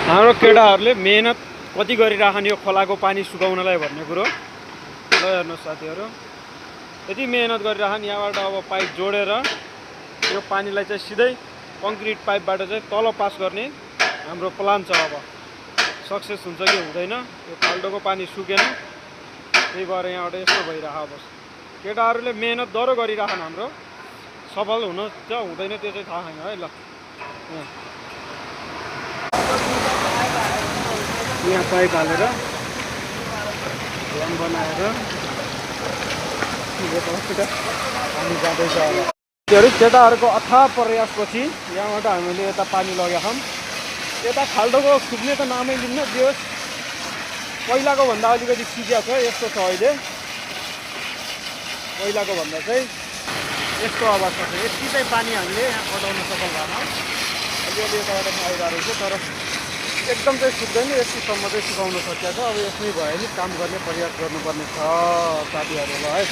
हाम्रो केटाहरूले मेहनत कति गरिराख्ने यो खोलाको पानी सुकाउनलाई भन्ने कुरो ल हेर्नुहोस् साथीहरू यति मेहनत गरिराख्ने यहाँबाट अब पाइप जोडेर यो पानीलाई चाहिँ सिधै कङ्क्रिट पाइपबाट चाहिँ तल पास गर्ने हाम्रो प्लान छ। अब सक्सेस हुन्छ कि हुँदैन यो खाल्डोको पानी सुकेन, त्यही भएर यहाँबाट यस्तो भइरह। अब केटाहरूले मेहनत दह्रो गरिराखन हाम्रो सफल हुन्छ हुँदैन त्यो चाहिँ थाहा छैन है। ल यहाँ पाइप हालेर ड्याम बनाएर पानी जाँदैछ। अब केटाहरूको अथाह प्रयासपछि यहाँबाट हामीले यता पानी लगेका छौँ। यता खाल्डोको सुक्ने त नामै लिन्न, जो पहिलाको भन्दा अलिकति सिक्या छ। यस्तो छ अहिले, पहिलाको भन्दा चाहिँ यस्तो अवस्था छ। यति चाहिँ पानी हामीले यहाँ पठाउन सफल भएन। अलिअलि यताबाट आइरहेको रहेछ, तर एकदम चाहिँ सुक्दैन। यतिसम्म चाहिँ सुकाउन सकिएको छ। अब यसमै भयो भने काम गर्ने प्रयास गर्नुपर्ने छ साथीहरू। ल है।